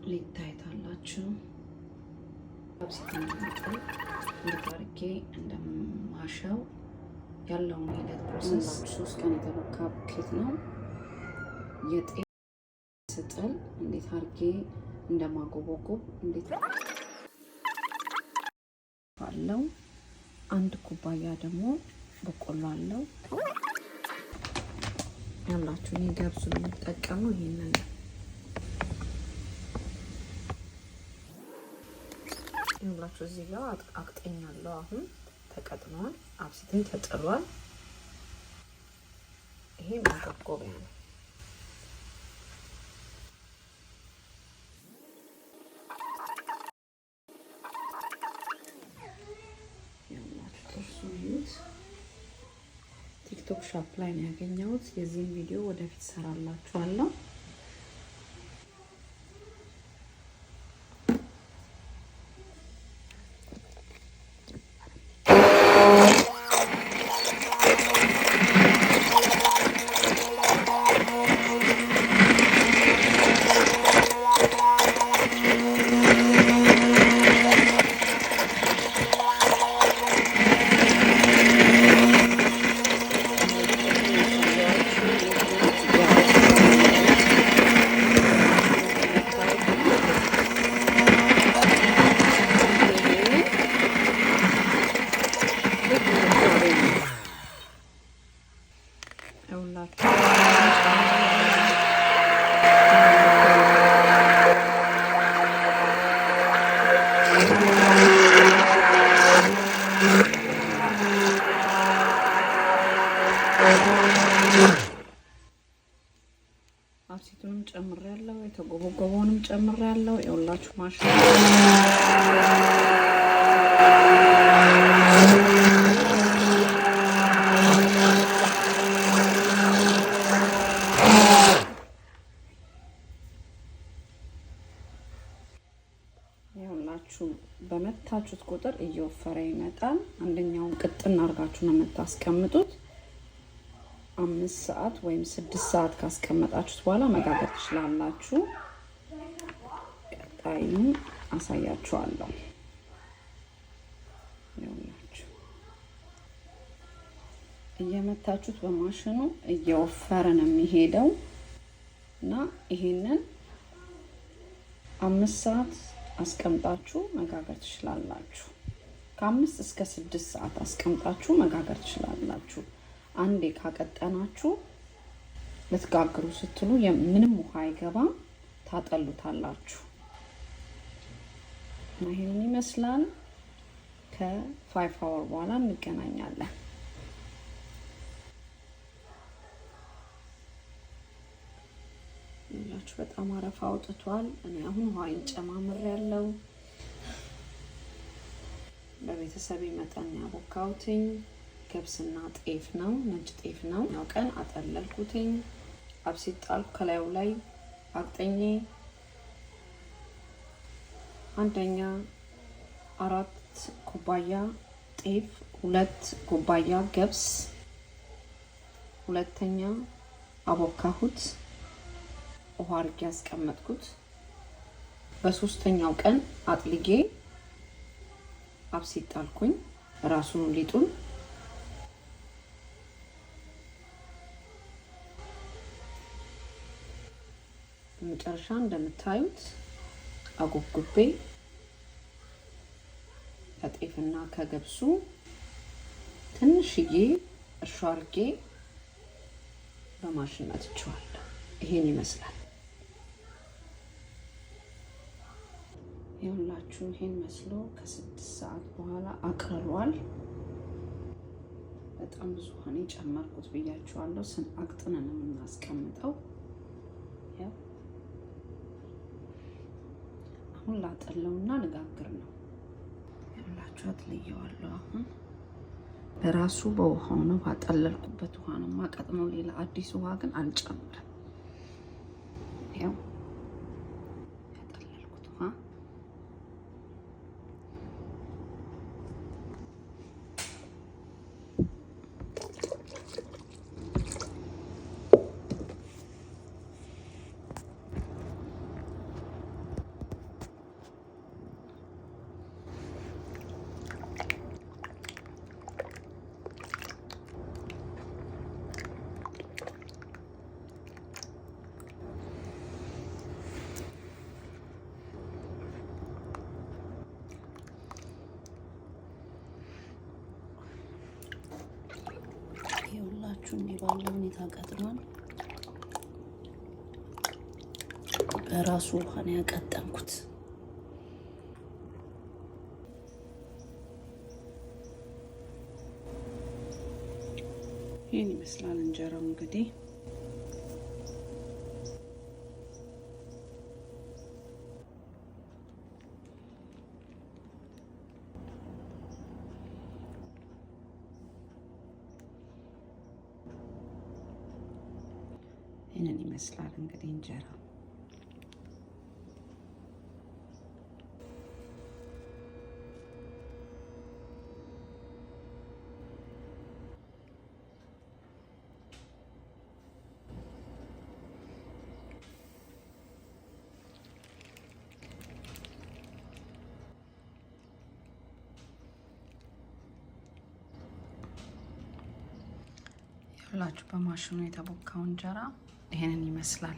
ሊጥ ታይታላችሁ። አብሲት እንደምጥል፣ እንዴት አድርጌ እንደማሸው ያለውን ሂደት process። 3 ቀን የተቦካ ቡኬት ነው። የጤፍ ስጥል እንዴት አድርጌ እንደማጎበጎብ እንዴት አለው። 1 ኩባያ ደግሞ በቆሎ አለው። ያላችሁ እኔ ገብሱን የምጠቀመው ይሄንን ነው። ይኸውላችሁ እዚህ ጋር አቅጠኛለሁ። አሁን ተቀጥኗል። አብሲትም ተጥሏል። ይሄ ማጎብጎቢያ ነው። ይኸውላችሁ ጥርሱ እዩት። TikTok Shop ላይ ነው ያገኘሁት። የዚህን ቪዲዮ ወደፊት ሰራላችኋለሁ። ይኸውላችሁ አብሲቱንም ጨምሬያለሁ፣ የተጎበጎበውንም ጨምሬያለሁ። ይኸውላችሁ ማሽን ይኸውላችሁ በመታችሁት ቁጥር እየወፈረ ይመጣል። አንደኛውን ቅጥን አድርጋችሁ ነው የምታስቀምጡት። 5 ሰዓት ወይም 6 ሰዓት ካስቀመጣችሁት በኋላ መጋገር ትችላላችሁ። ቀጣዩን አሳያችኋለሁ። ይኸውላችሁ እየመታችሁት በማሽኑ እየወፈረ ነው የሚሄደው እና ይሄንን 5 ሰዓት አስቀምጣችሁ መጋገር ትችላላችሁ። ከ5 እስከ 6 ሰዓት አስቀምጣችሁ መጋገር ትችላላችሁ። አንዴ ካቀጠናችሁ ልትጋግሩ ስትሉ ምንም ውሃ አይገባም፣ ታጠሉታላችሁ። እና ይሄንን ይመስላል። ከ 5 hour በኋላ እንገናኛለን። ይላችሁ በጣም አረፋ አውጥቷል። እኔ አሁን ውሃ ጨማምሬያለሁ። በቤተሰቤ መጠን ያቦካሁትኝ ገብስና ጤፍ ነው፣ ነጭ ጤፍ ነው። ያው ቀን አጠለልኩትኝ፣ አብሲት ጣልኩ ከላዩ ላይ አቅጠኜ። አንደኛ 4 ኩባያ ጤፍ፣ 2 ኩባያ ገብስ፣ ሁለተኛ አቦካሁት፣ ውሃ አድርጌ ያስቀመጥኩት። በሶስተኛው ቀን አጥልጌ አብሲት ጣልኩኝ ራሱን ሊጡን። በመጨረሻ እንደምታዩት አጎብጉቤ ከጤፍና ከገብሱ ትንሽዬ እርሾ አድርጌ በማሽን መትቼዋለሁ። ይሄን ይመስላል። ይኸውላችሁ ይሄን መስሎ ከ6 ሰዓት በኋላ አቅርሯል። በጣም ብዙ ውሃ ነው የጨመርኩት ብያችኋለሁ። ስን አቅጥነን ነው የምናስቀምጠው። ያው አሁን ላጠለውና ልጋግር ነው። ይኸውላችሁ አጥልየዋለሁ። አሁን በራሱ በውሃው ነው፣ ባጠለልኩበት ውሃ ነው ማቀጥነው። ሌላ አዲስ ውሃ ግን አልጨምርም። ያው ያጠለልኩት ውሃ። ሁኔታ ቀጥኗል። በራሱ ውሃ ነው ያቀጠንኩት። ይህን ይመስላል እንጀራው እንግዲህ። ይህንን ይመስላል እንግዲህ እንጀራ። ሁላችሁ በማሽኑ የተቦካው እንጀራ ይሄንን ይመስላል።